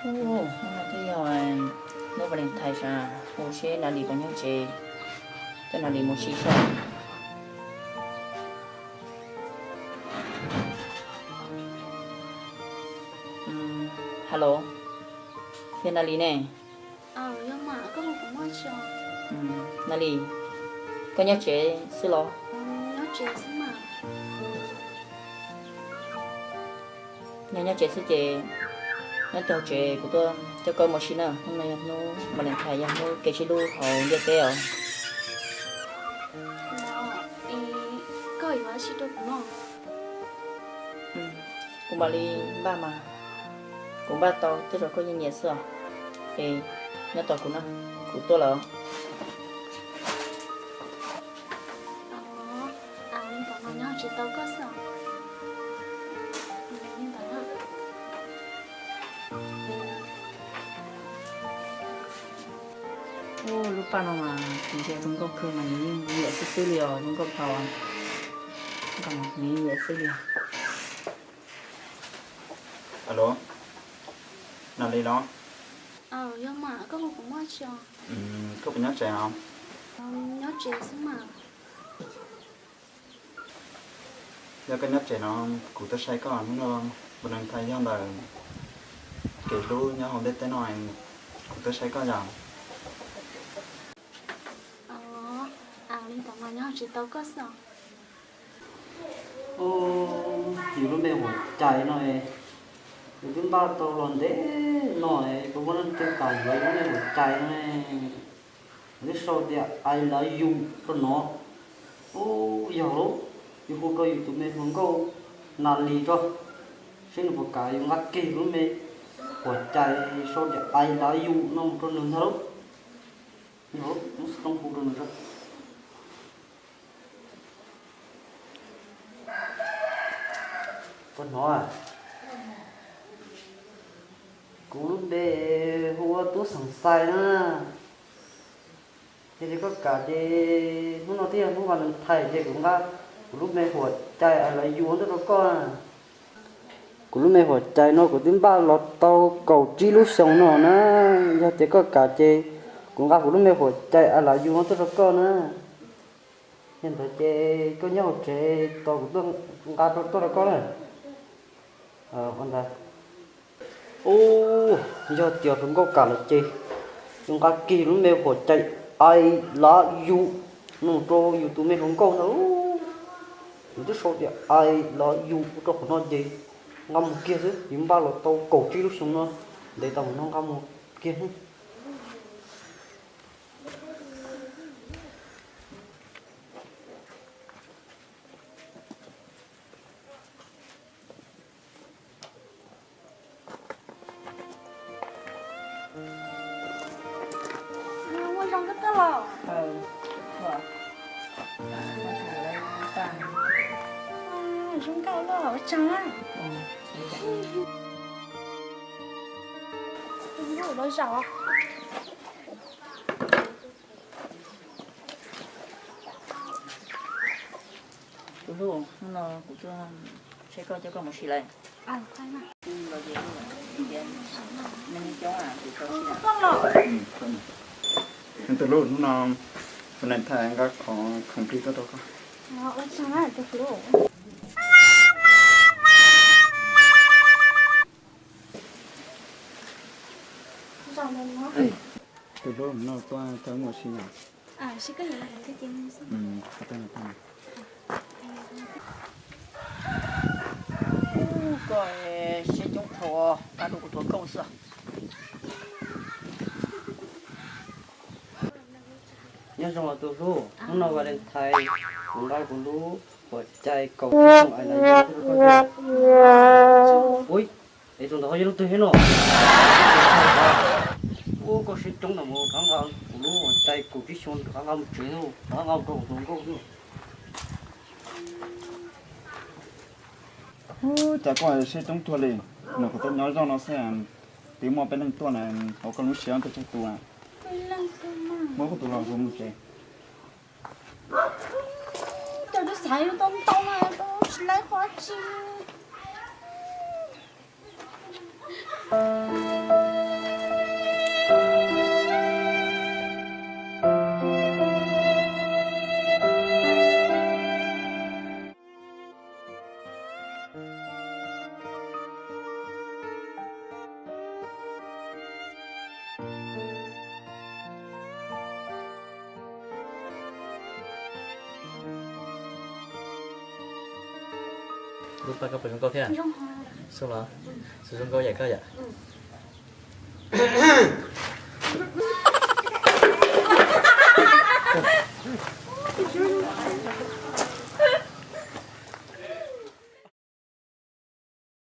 Hnub no twb yog hnub Valentine sav, ua seb Nalis puas nyob tsev, coj Nalis mus sim saib. Hello, yog Nalis ne. Nalis, koj nyob tsev xwb los? Nyob nyob tsev xwb ces nyob tau tsev, kuv tuaj coj koj mus sim na. Hnub no yog hnub Valentine, yog hnub kev sib hlub hauv ntiaj teb os. Kuv mam li npaj mas, kuv npaj tau tej zaum koj yeej nyiam xwb os. Es nyob tos kuv na, kuv tuaj lawm. Lub paj no mas kuv ntsia zoo nkauj kawg mas nws yeej nyiam xwb xwb li os, zoo nkauj dhau. Nws yeej nyiam xwb li. Alo, Nalis los? Koj puas nyob tsev os? Yog koj nyob tsev no, kuv tuaj saib koj. Hnub no Valentine yog ntawm kev hlub nyob hauv ntiaj teb no, kuv tuaj saib koj yom. Li ntawd mas nyob tsis tau koj xwb. Yus lub npe Huas Cai no, yus twb npaj tau los ntev no, puas muaj leej twg kam yuav yus lub npe Huas Cai no? Twb sau tias I love you rau no. Ub, yog lauj, yus hu rau yus tus me hluas nkauj Nalis tso, seb nws puas kam yus nqa kiag lub npe Huas Cai sau tias I love you no mus rau nws ntag lauj. Yog lauj, muab xov tooj hu rau nws tso. Puas hnov? Kuv lub npe hu ua Tub Xeem Xais na. Yog tias koj kam ces hnub no twb yog hnub Valentine ces kuv nqa kuv lub npe Huas Cai I love you tuaj rau koj na. Kuv lub npe Huas Cai no kuv twb npaj los tau kaum tsib lub xyoos no na. Yog tias koj kam ces kuv nqa kuv lub npe Huas Cai I love you no tuaj rau koj na. Yog ntawd ces koj nyob hauv tsev tos kuv tuaj nqa rau tuaj rau koj na. Ua ntawd. Ub, yog tias hluas nkauj kam lawm ces yus nqa kiag lub npe Huas Cai I love you no rau yus tus me hluas nkauj ntag. Yus twb sau tias I love you rau qhov no ces nqa mus kiag xwb. Yus npaj los tau kaum tsib lub xyoo no, ntev tau mus no nqa mus kiag xwb. Ua zoo koj tuaj los. Zoo nkauj los ua tsaug na. Tus hlub, hnub no kuv tuaj saib koj, coj koj mus sim lawm. Tus hlub, hnub no Valentine nqa qhov khoom plig tuaj rau koj. Tus hlub, hnub no tuaj coj koj mus sim yom. Koj siab coob dhau, nqa rau kuv tus hluas nkauj xwb. Nyob zoo os tus hlub, hnub no Valentine, kuv nqa kuv lub Huas Cai kaum tsib xyoo I love you tuaj rau koj. Ui, es tus ntawd ho yog leej twg thiab no? Ub, koj siab coob ntawm mus rov nqa kuv lub Huas Cai kaum tsib xyoo rov nqa mus tsev, rov nqa mus rau kuv tus hluas nkauj xwb. Ub, cas koj siab coob tuag li. Nws kuv tuaj nyob zoj no xwb, twb muaj peb leeg tuaj na, hauv koj lub siab tuaj tsawg tus na. Muab koj tus los kuv mus tsev. Cov twb xaiv tau ntau na, tsis laib qhov tsi. Lub paj koj puas zoo nkauj thiab? Zoo los? Zoo nkauj yam koj yom?